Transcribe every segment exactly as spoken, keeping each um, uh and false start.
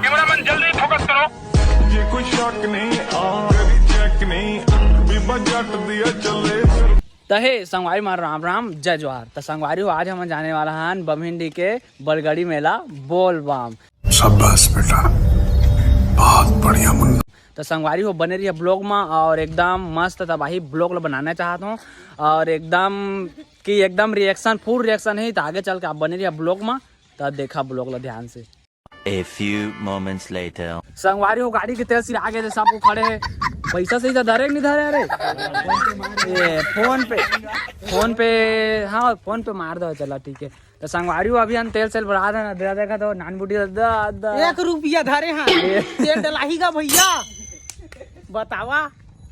Cameraman, जल्दी focus करो। ये कोई शक नहीं, आ, कभी चेक नहीं, बीबा जट दिया चले। त हे संगवारी मन, राम राम, जय जोहार। त संगवारी हो, आज हम जाने वाला हन बम्हिन डी के बलगड़ी मेला बोल बम। शाबाश बेटा, बहुत बढ़िया मुन्ना। त संगवारी हो, बने रहिए ब्लॉग में, और एकदम मस्त तबाही ब्लॉग ल बनाना चाहत हूँ, और एकदम कि एकदम रिएक्शन, फुल रिएक्शन है। त आगे चल के आप बने रहिए ब्लॉग में, त देखा ब्लॉग ल ध्यान से। A few moments later। संगवारी हो, गाड़ी के तेल सिरा गे, सब को खड़े है। पैसा सही से धरे कि नहीं धरे? अरे, ये फोन पे, फोन पे, हाँ, फोन पे मार दो, चला ठीक है। त संगवारी हो, अभी हम तेल सेल भरा देना, दे देखा तो नान बूटी दा, दा। एक रुपया धरे हाँ, तेल डलाही का भैया, बतावा।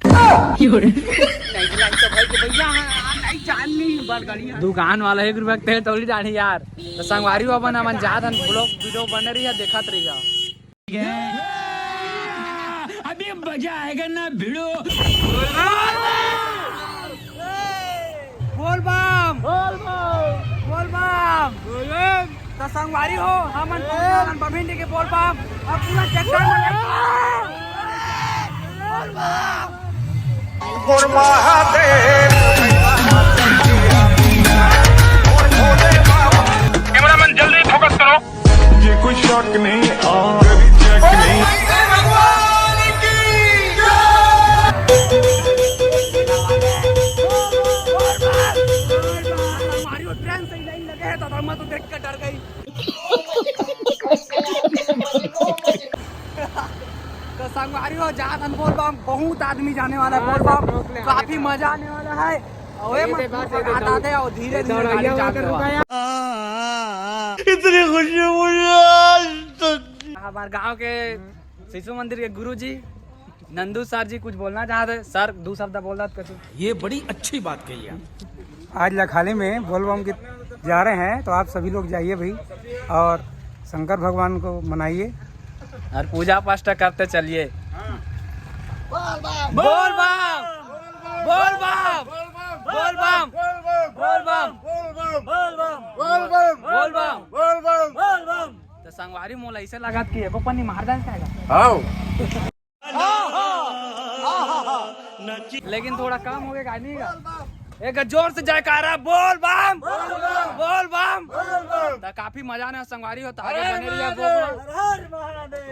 नहीं डलाई तो भाई के भैया, हाँ, नहीं जान नहीं, बड़ गाड़िया। दुकान वाला एक रुपया के तेल तौली जानी यार। त संगवारी हो, अपन हमन जात हन, ब्लॉग वीडियो बने रहिया, देखत रहिया। अभी मजा आएगा ना भिड़ो। बोल बम, बोल बम, बोल बम। त संगवारी हो, हमन पहुंचे हन बम्हिन डी के बोल बम। अब पूरा चक्कर में बोल बम। और महादेव। कैमरामैन, जल्दी फोकस करो। ये कोई शक नहीं, आ, कभी चेक नहीं। संगवारी हो, ट्रेन से ही लाइन लगे है, तो मैं तो देख के डर गई। तो संगवारी हो, जात हन बोल बम, बहुत आदमी जाने वाला है बोल बम, काफी मजा आने वाला है। ओए मत भगाता थे, और धीरे धीरे गाड़ी चालू करवा। इतनी खुशी मुझे आज तक। हमारे गांव के शिशु मंदिर के गुरुजी नंदू सर जी कुछ बोलना चाहते हैं। सर, दो शब्द बोल दो कछु। ये बड़ी अच्छी बात कही आप। आज लखाली में बोल बम के जा रहे हैं, तो आप सभी लोग जाइए भाई, और शंकर भगवान को मनाइए। और पूजा पाठ करते चलिए। बोल बम, बोल बम, बोल बम, बोल बम, बोल बम। तो संगवारी मोला ऐसे लगा कि एको पन्नी मार जाए। हाँ। लेकिन थोड़ा कम हो गया आदमी का। एक जोर से जयकारा, बोल बम, बोल बम। त काफी मजा आने संगवारी हो, त आगे बने रहिया।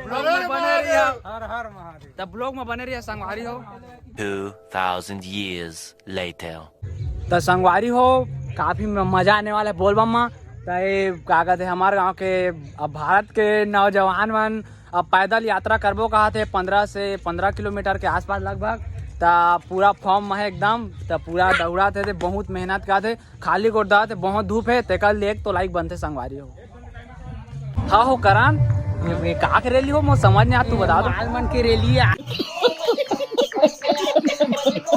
ब्लॉग में बने रहिया। हर हर महादेव। त ब्लॉग में बने रहिया संगवारी हो। Two thousand years later। त संगवारी हो, काफी म-, मजा आने वाला है बोल बम में। त ये का कहते हैं, हमारे गांव के, अब भारत के नौजवान मन अब पैदल यात्रा करबो कहा थे, पन्द्रह से पन्द्रह किलोमीटर के आसपास लगभग। त पूरा फॉर्म में है एकदम, त पूरा दौड़ा थे, थे बहुत मेहनत का थे, खाली गोड़ दौड़ा थे, बहुत धूप है, तेकर लिए एक तो लाइक बनते संगवारी हो। हाँ हो करन, ये, ये का के रैली हो, मोर समझ नहीं आ, तू बता दो। माल मन के रैली है।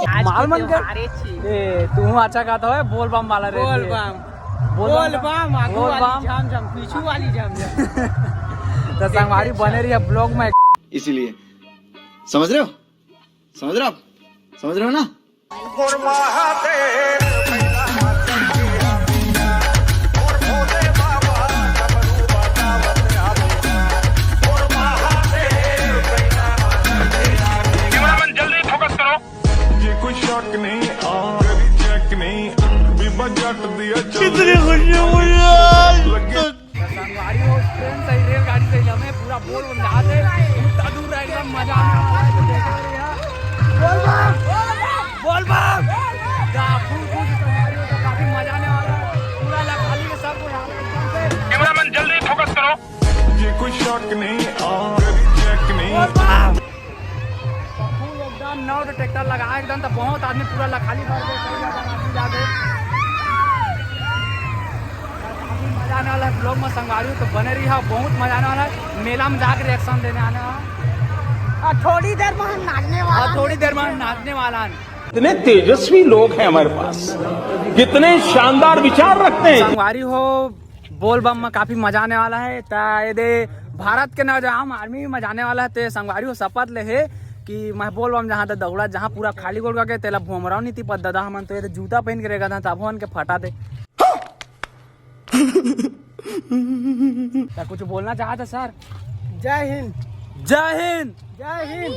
आज माल मन के? ए, तू अच्छा कहता है, बोल बम वाला रैली बोल है। बम। बोल बोल बम। बम, आगू बोल वाली बम। झम झम, पीछू वाली झम झम। तो संगवारी बने रहिया ब्लॉग में। इसीलिए, समझ रहे हो? समझ रहे हो आप? समझ रहे हो ना? कैमरामैन, जल्दी फोकस करो। ये कोई शक नहीं, आ, कभी चेक नहीं, बीबा जट दिया चले। कितनी खुशी हुई आज। लगे। संगवारी हो, ट्रेन से ही, रेलगाड़ी से ही हमें पूरा बोल बम जाते, इतना दूर रह गया, मजा आने वाला है, तो देखा रे यार। बोल बम, बोल बम। का फुल फुल संगवारी हो, तो काफी मजा आने वाला है। पूरा लखाली के सबको यहाँ पे एकदम से। कैमरामैन, जल्दी फोकस करो। ये कोई शक नहीं, आ, कभी चेक नहीं। बोल बम। फुल एकदम नौ ट्रैक्टर लगा एकदम, तो बहुत आदमी पूरा लखाली भर के कई जगह आदमी जाके। काफी मजा आने वाला है ब्लॉग में संगवारी, तो बने रहिया, बहुत मजा आने वाला है। मेला में जाके रिएक्शन देने आने वाला है। और थोड़ी देर में हम नाचने वाला और थोड़ी देर में हम नाचने वाला है। इतने तेजस्वी लोग हैं हमारे पास, कितने शानदार विचार रखते हैं। संगवारी हो, बोल बम में काफी मजा आने वाला है। त ये दे भारत के नौजवान आदमी भी मजा आने वाला है। ते संगवारी हो शपथ ले हे कि मैं बोल बम जहाँ तक दौड़ा, जहाँ पूरा खाली गोड़ के तेला भोमराव नीति पर दादा हमन तो ये दे जूता पहन के रहेगा था, तब हमन के फटा दे। तो कुछ बोलना चाहत हे सर? जय हिंद। जय हिंद। जय हिंद।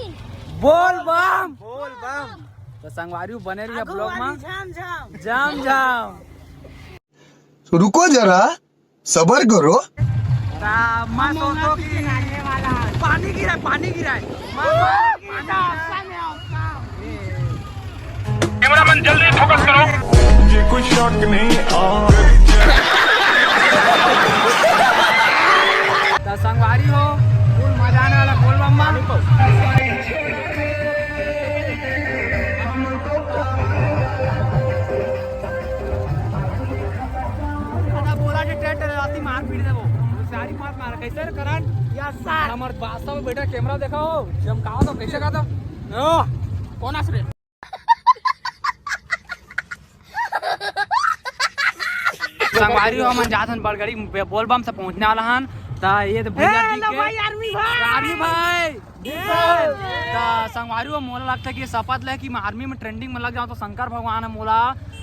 बोल बम। बोल बम। तो संगवारी बने रहिए ब्लॉग में। जाम जाम। तो रुको जरा, सबर करो। ता मैं सोचो कि पानी गिरा है, पानी गिरा है। कैमरामैन जल्दी फोकस करो। मुझे कोई शक नहीं। और तो संगवारी हो, फुल मजा आने वाला बोल बम में। दादा बोला जे टेंट राती मार पीट देबो। सारी मार मार। कैसे रे करण? Yes sir. हमर बादशाह में बैठा कैमरा देखाओ। जब कहा तो कैसे कहा तो? ओ, कौन आस रे? संगवारी हो, हमन जात हन बड़गड़ी बोलबम से पहुंचने वाला हन। ता ये तो भैया जी के भाई, आर्मी भाई। आर्मी भाई। ता संगवारी हो, मोला लगता है कि शपथ ले कि मैं आर्मी में ट्रेंडिंग में लग जाऊं तो शंकर भगवान है मोला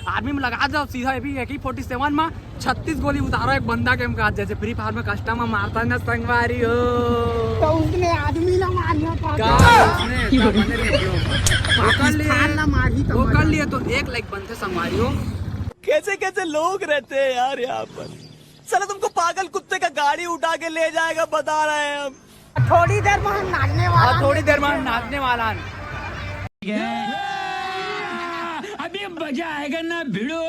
आर्मी में लगा दे। सीधा ये भी ए के फोर्टी सेवन में छत्तीस गोली उतारो एक बंदा के मुकाबले, जैसे फ्री फायर में कस्टम में मारता है ना संगवारी हो। तो उसने आदमी ना मारना था। का? उसने, का बने रे ब्रो? पकड़ लिए। पाकिस्तान ना मारी तो वो कर लिए तो एक लाइक बनते संगवारी हो। कैसे कैसे लोग रहते हैं यार यहाँ पर। साला तुमको पागल कुत्ते का गाड़ी उठा के ले जाएगा, बता रहे हैं हम। थोड़ी देर में हम नाचने वाला हाँ, थोड़ी देर में हम नाचने वाला हन। अभी मजा आएगा ना भिड़ो।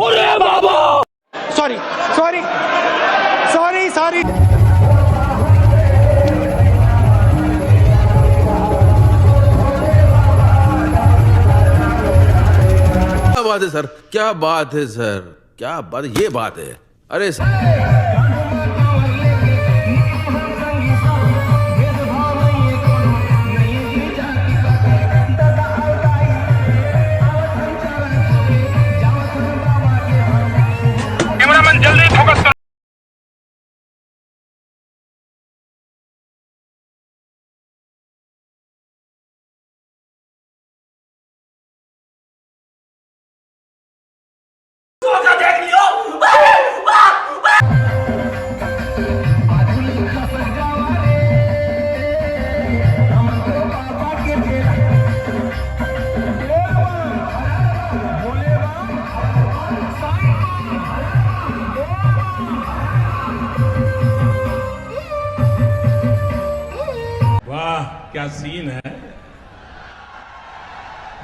अरे बाबा। Sorry, sorry, sorry, sorry. क्या बात है सर, क्या बात है सर, क्या बात, ये बात है। अरे सर। कैमरामैन जल्दी फोकस करो। वाह, क्या सीन है,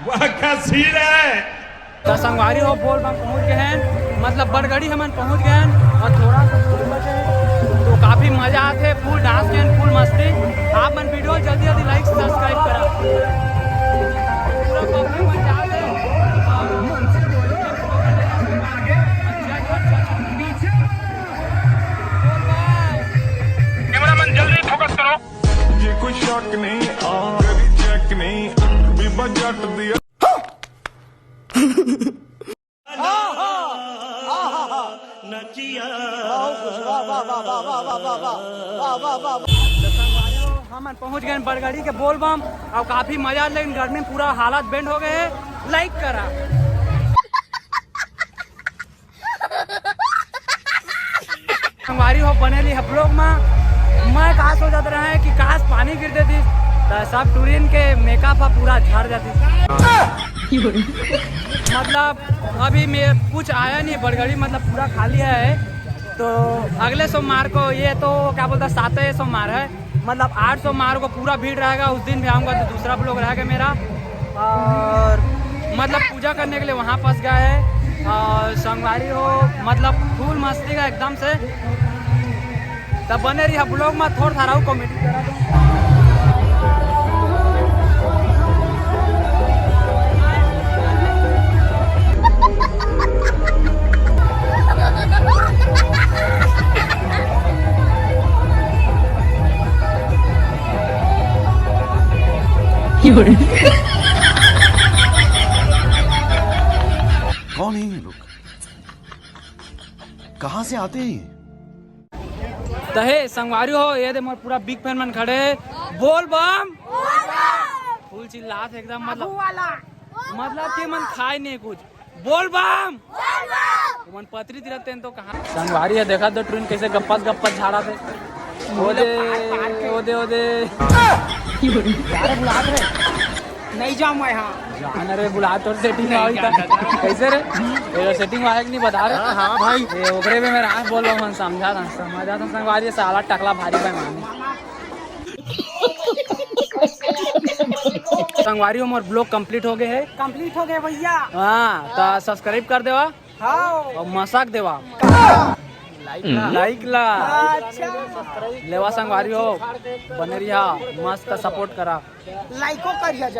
वाह, क्या सीन है। तो संगवारी हो, बोल बम पहुंच गए हैं, मतलब बड़गड़ी हमन पहुंच गए हैं और थोड़ा सा दूर बचे हैं। तो काफी मजा आते, फुल डांस के फुल मस्ती। आप मन वीडियो जल्दी जल्दी लाइक सब्सक्राइब करा। पूरा पब्लिक मन जाते हैं। कैमरामैन जल्दी फोकस करो। ये कोई शक नहीं, और चेक नहीं, बीबा जट दिया। हमन पहुंच गए बड़गड़ी के बोलबम। अब काफी मजा, लेकिन गर्मी में पूरा हालत बेंड हो गए है। लाइक करा। संगवारी हो, बने रही हम लोग में। मैं कहा सोचत रहे कि काश पानी गिर देती, तो सब टूरिन के मेकअप पूरा झड़ जाती। मतलब अभी मैं कुछ आया नहीं बड़गड़ी, मतलब पूरा खाली है। तो अगले सोमवार को, ये तो क्या बोलता, सातवें सोमवार है, मतलब आठ सोमवार को पूरा भीड़ रहेगा। उस दिन भी आऊँगा तो दूसरा ब्लॉग रहेगा मेरा। और मतलब पूजा करने के लिए वहाँ पास गए हैं। और संगवारी हो, मतलब फुल मस्ती का एकदम से। तब बने रही ब्लॉग में, थोड़ा थारा कॉमेडी करा दो। कौन है ये लोग? कहाँ से आते हैं ये? त हे संगवारी हो, ये दे मोर पूरा बिग फैन मन खड़े हे। बोल बम। फुल चिल्लात हे एकदम, मतलब, मतलब कि मन खाए नहीं कुछ। बोल बम। मन पतरी तिरत तेन तो कहाँ। संगवारी हे, देखा तो ट्रेन कैसे गप्पत गप्पत झाड़ा थे। ओदे, ओदे, ओदे। नहीं जाऊँ मैं, हाँ। जान रे, बुला, तोर सेटिंग होई त। कैसे रे? ये सेटिंग वाले के नहीं बता रहे? हाँ, हाँ भाई। ये ओकरे भी मेरा हाथ बोल रहा हूँ, समझा था, समझा था संगवारी, साला टकला भारी बेईमान। संगवारी, मोर ब्लॉग कंप्लीट हो गए है। कंप्लीट हो गए भैया। हाँ, तो सब्सक्राइब कर देवा। हाँ। और मसाक देवा। लाइक ला। लाइक ला। अच्छा। लेवा संगवारी हो, बने रिहा, मस्त सपोर्ट करा। लाइको करिया जाए।